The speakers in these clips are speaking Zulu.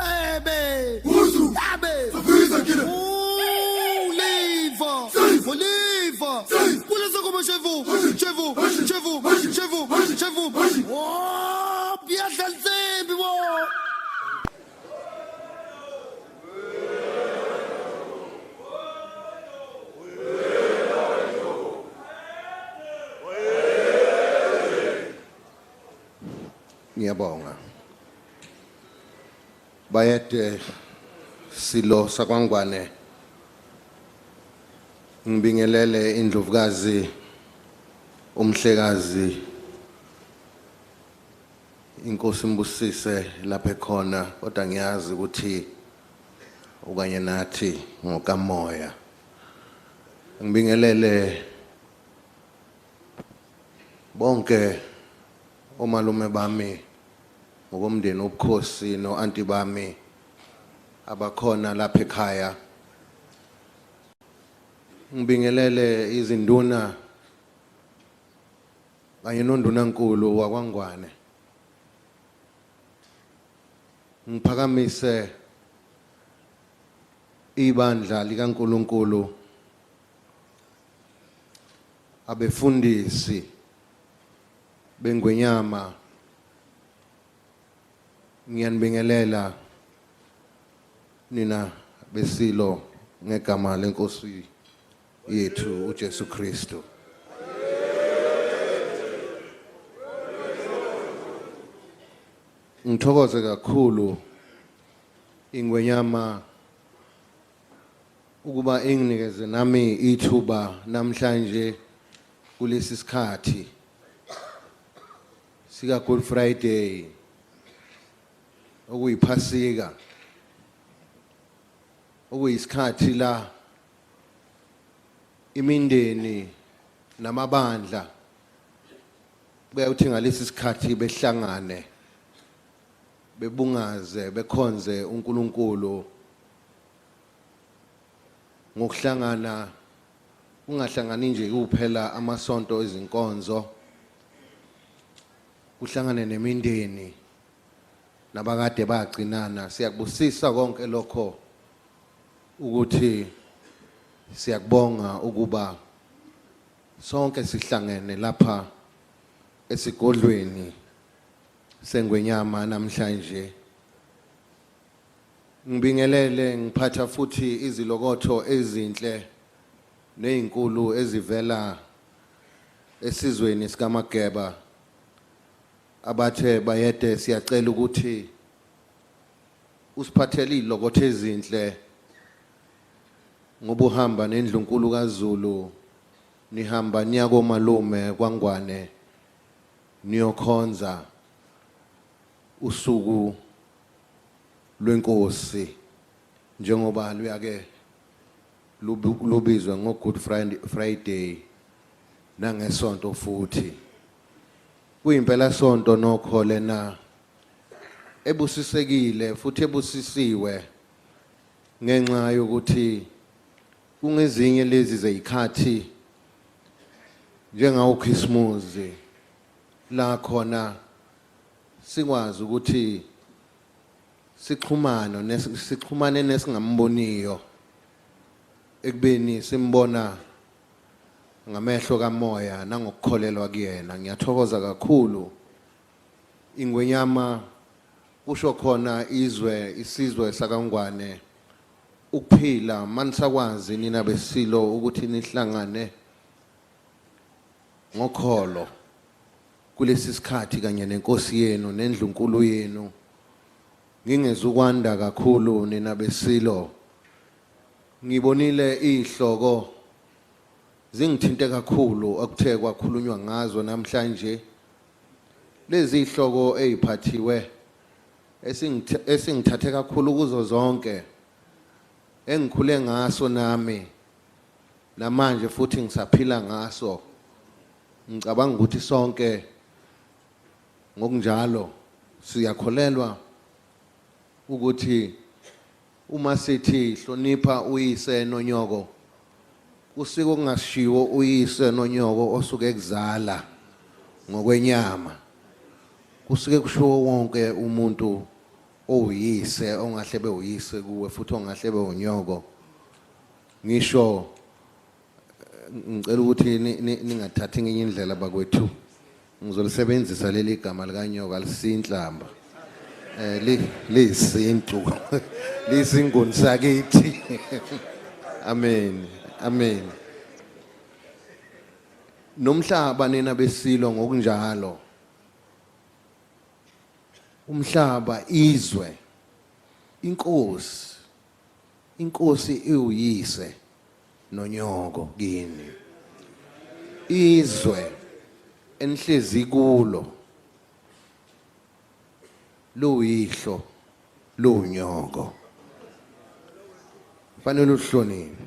Yebe. Huzu. Yabe. Safiza kile. Oliva. Seis. Oliva. Seis. Kule sokoma shevu. Shevu. Shevu. Shevu. Shevu. Oh, biyadla insimbi bo. Ngiyabonga. Bayede silo sakwaNgwane. Ngibingelele indlovukazi umhlekazi inkosi imbusise lapha ekhona kodwa ngiyazi ukuthi ukanye nathi ngokamoya. Ngibingelele bonke omalume bami ngokomndeni obukhosi no-anti bami abakhona lapha ekhaya. Ngibingelele izinduna kanye nondunankulu wakwaNgwane. Ngiphakamise ibandla likaNkulunkulu abefundisi bengwenyama, ngiyanibingelela nina besilo ngegama lenkosi yethu uJesu Kristu. Ngithokoze kakhulu ingwenyama ukuba inginikeze nami ithuba namhlanje kulesi sikhathi sika Good Friday okuyiphasika, okuyisikhathi la imindeni namabandla kuyawuthi ngalesi sikhathi behlangane bebungaze bekhonze uNkulunkulu ngokuhlangana, kungahlangani nje kuphela amasonto ezinkonzo, kuhlangane nemindeni nabakade bagcinana. Siyakubusisa konke lokho ukuthi siyakubonga ukuba sonke sihlangene lapha esigodlweni sengwenyama namhlanje. Ngibingelele ngiphatha futhi izilokotho ezinhle nezinkulu ezivela esizweni sikaMageba abathe bayede siyacela ukuthi usiphathele izilokotho ezinhle ngoba uhamba nendlunkulu kaZulu, nihamba niya komalume kwaNgwane niyokhonza usuku lwenkosi njengoba luyake lubizwe ngo Good Friday nangesonto futhi. Kuyimpela sonto nokho lena ebusisekile futhi ebusisiwe ngenxa yokuthi kungezinye lezi zezikhathi njengawo Christmas la khona sikwazi ukuthi sixhumane sixhumane nesingamboniyo ekubeni simbona ngamehlo kamoya nangokukholelwa kuyena. Ngiyathokoza kakhulu ingwenyama kusho khona izwe isizwe sakaNgwane ukuphila manisakwazi nina besilo ukuthi nihlangane ngokholo kulesi sikhathi kanye nenkosi yenu nendlunkulu yenu. Ngingezukwanda kakhulu nina besilo, ngibonile ihloko zingithinte kakhulu okuthe kwakhulunywa ngazo namhlanje. Lezi ihloko eziphathiwe esingithathe kakhulu kuzo zonke engikhule ngaso nami namanje futhi ngisaphila ngaso. Ngicabanga ukuthi sonke ngokunjalo siyakholelwa ukuthi uma sithi hlonipha uyise nonyoko, usiko kungashiwo uyise nonyoko osuke ekuzala ngokwenyama, Kusuke kushiwo wonke umuntu owuyise, ongahle bewuyise kuwe futhi ongahle bewunyoko. Ngisho ngicela ukuthi ningathathi ngenye indlela bakwethu. Ngizolisebenzisa leli gama likanyoka, alisinhlamba. Liyisintu. Liyisinguni sakithi. Amen. Amen. Nomhlaba nina besilo ngokunjalo. Umhlaba, izwe, inkosi, inkosi iwuyise nonyoko kini. Izwe enihlezi kulo luyihlo lunyoko, fanele uhloniphe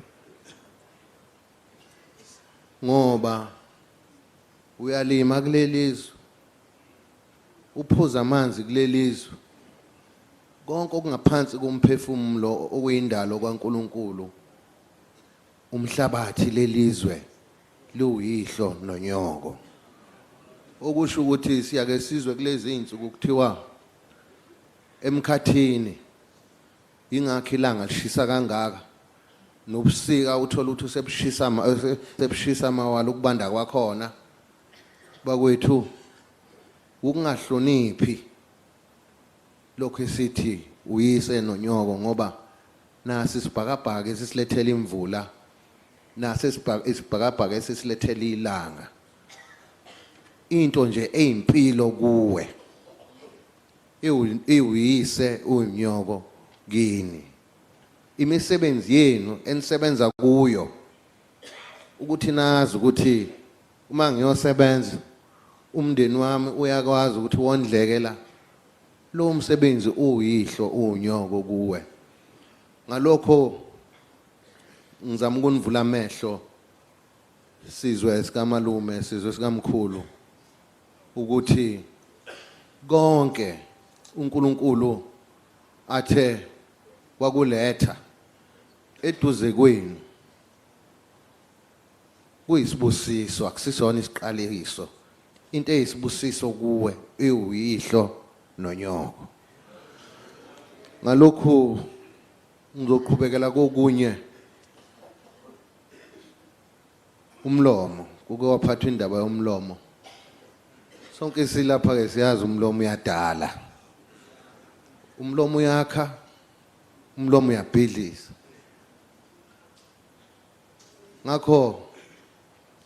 ngoba uyalima kulelizwe, uphuza amanzi kulelizwe, konke okungaphansi komphefumulo okuyindalo kaNkuluNkulu, umhlabathi lelizwe luwuyihlo nonyoko. Okusho ukuthi siyake sizwe kulezi insuku kuthiwa emkhathini ingakho ilanga lishisa kangaka, nobusika uthola ukuthi sebushisa amawala ukubanda kwakhona. Bakwethu, ukungahloniphi lokho esithi uyise nonyoko, ngoba nasi isibhakabhaka esisilethela imvula, nasi isibhakabhaka esisilethela ilanga. Into nje eyimpilo kuwe iwuyise unyoko kini. Imisebenzi yenu enisebenza kuyo, ukuthi nazi ukuthi uma ngiyosebenza umndeni wami uyakwazi ukuthi wondleke la, lo msebenzi uyihlo unyoko kuwe. Ngalokho ngizama ukunivula amehlo, sizwe sikamalume, sizwe sikamkhulu, ukuthi konke uNkulunkulu athe wakuletha eduze kwenu kuyisibusiso, akusisona isiqalekiso. Into eyisibusiso kuwe iwuyihlo nonyoko. Ngalokhu ngizoqhubekela kokunye. Umlomo, kuke waphathwa indaba yomlomo. Sonke silapha ke siyazi umlomo uyadala, umlomo uyakha, umlomo uyabhidliza. Ngakho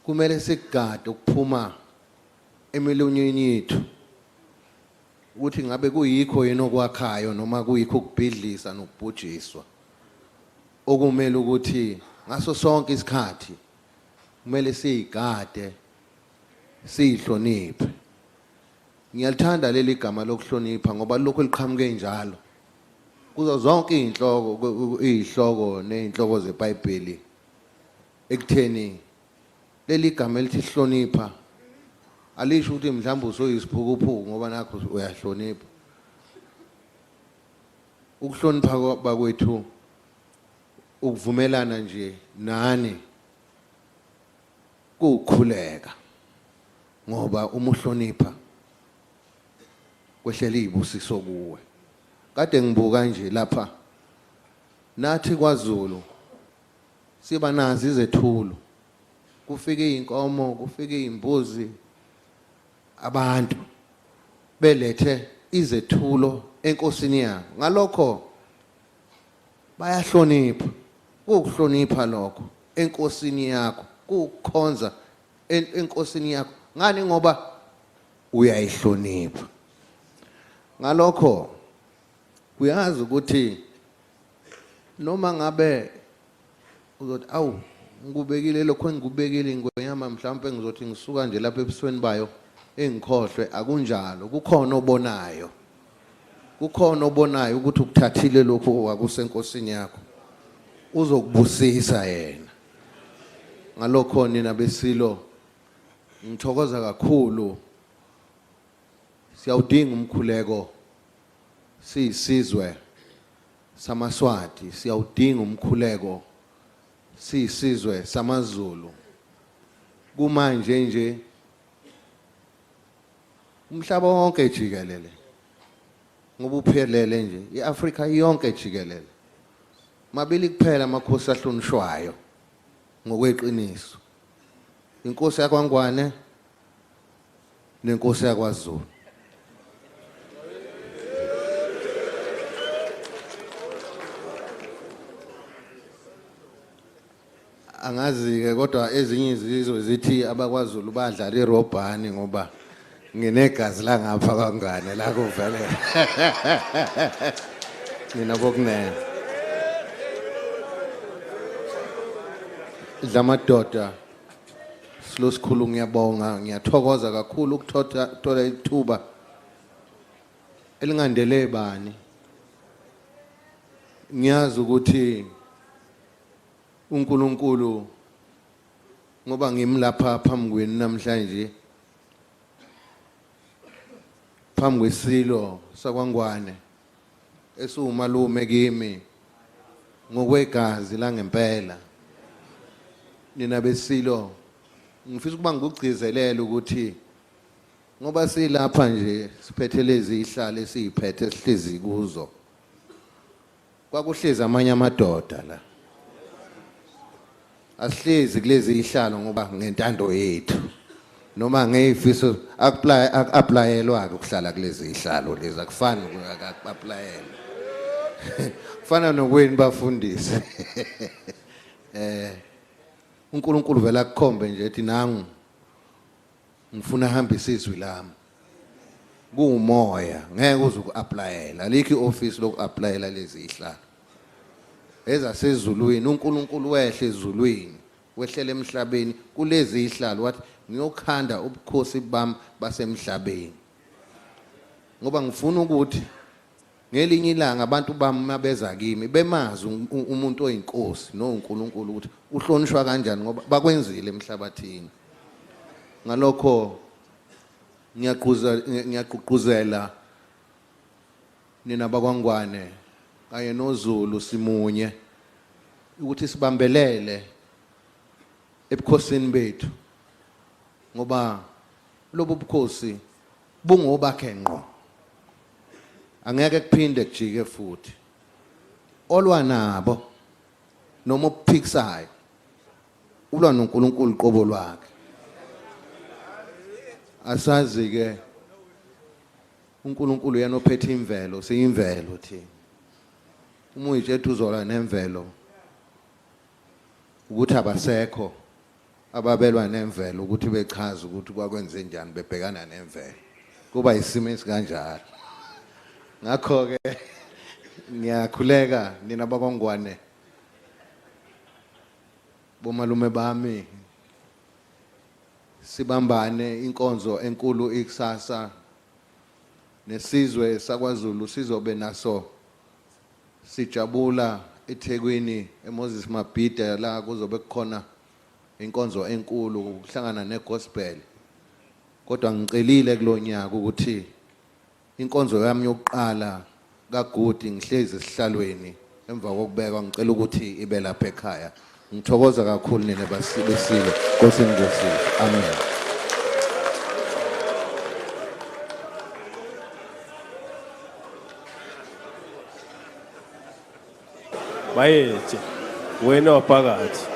kumele sigade ukuphuma emilonyeni yethu ukuthi ngabe kuyikho yini okwakhayo noma kuyikho ukubhidliza nokubhujiswa, okumele ukuthi ngaso sonke isikhathi kumele siyigade, siyihloniphe. Ngiyalithanda leli gama lokuhlonipha ngoba lokhu liqhamuke njalo kuzo zonke izinhloko, izihloko nezinhloko zeBhayibheli, ekutheni leli gama elithi hlonipha alisho ukuthi mhlawumbe usoyisiphukuphuku ngoba nakho uyahlonipha. Ukuhlonipha bakwethu ukuvumelana nje nani kukhuleka, ngoba uma uhlonipha kwehlela izibusiso kuwe. Kade ngibuka nje lapha nathi kwaZulu siba nazo izethulo, kufike inkomo, kufike imbuzi, abantu belethe izethulo enkosini yabo. Ngalokho bayahlonipha, kuwukuhlonipha lokho enkosini yakho, kuwukukhonza enkosini yakho. Ngani? Ngoba uyayihlonipha. Ngalokho uyazi ukuthi noma ngabe uzothi awu ngikubekile lokho engikubekile ingonyama, mhlawumbe ngizothi ngisuka nje lapha ebusweni bayo engikhohlwe, akunjalo. Kukhona obonayo, kukhona obonayo ukuthi ukuthathile lokhu wakusenkosini yakho, uzokubusisa yena. Ngalokho nina besilo ngithokoza kakhulu. Siyawudinga umkhuleko siyisizwe samaSwati, siyawudinga umkhuleko siyisizwe samaZulu. Kumanje nje Umhlaba wonke jikelele. Ngoba uphelele nje, iAfrika yonke jikelele. Mabili kuphela amakhosi ahlonishwayo ngokweqiniso. Inkosi yakwaNgwane nenkosi yakwaZulu. Angazi-ke kodwa ezinye izizwe zithi abakwaZulu badlala irobhani ngoba nginegazi langapha kwaNgwane la kuvele. Nina bokunene. Dlamadoda silo sikhulu ngiyabonga ngiyathokoza kakhulu ukuthola ithuba elingandele bani. Ngiyazi ukuthi uNkulunkulu ngoba ngimlapha phambi kwenu namhlanje phambi kwesilo sakwaNgwane esiwumalume kimi ngokwegazi langempela. Nina besilo ngifisa ukuba ngikugcizelele ukuthi ngoba silapha nje siphethe lezi ihlalo esiyiphethe sihlezi kuzo, kwakuhlezi amanye amadoda la. Asihlezi kulezi ihlalo ngoba ngentando yethu noma ngezifiso aku-applyelwa ke ukuhlala kulezi ihlalo lezi, akufani aku-applyelwa. Kufana nokweni bafundisi. uNkulunkulu vela akukhombe nje ethi nangu ngifuna ahambise izwi lami. Kuwumoya, ngeke uze uku-applyela, alikho i-office loku-applyela lezi ihlalo. Ezasezulwini uNkulunkulu wehle ezulwini, wehlele emhlabeni kulezi ihlalo wathi ngiyokhanda ubukhosi bami basemhlabeni. Ngoba ngifuna ukuthi ngelinye ilanga abantu bami mabeza kimi bemazi umuntu oyinkosi noNkulunkulu ukuthi uhlonishwa kanjani ngoba bakwenzile emhlabathini. Ngalokho ngiyagqugquzela nina bakwaNgwane kanye noZulu simunye ukuthi sibambelele ebukhosini bethu ngoba lobu bukhosi bungobakhe ngqo, angeke kuphinde kujike futhi. Olwa nabo noma ophikisayo ulwa noNkulunkulu qobo lwakhe. Asazi ke uNkulunkulu yena ophethe imvelo, siyimvelo thina. Uma uyitshetha uzola nemvelo ukuthi abasekho ababelwa nemvelo ukuthi bechaze ukuthi kwakwenze njani bebhekana nemvelo, kuba isimo esikanjalo. Ngakho ke ngiyakhuleka nina bakwaNgwane, bomalume bami, sibambane inkonzo enkulu ikusasa nesizwe sakwaZulu sizobe naso sijabula eThekwini eMoses Mabhida, la kuzobe kukhona inkonzo enkulu ukuhlangana negospel. Kodwa ngicelile kulonyaka ukuthi inkonzo yami yokuqala kaGudi ngihlezi esihlalweni emva kokubekwa, ngicela ukuthi ibe lapha ekhaya. Ngithokoza kakhulu nina besilo. Nkosi Nkosi. Amen. Bayethe wena waphakathi.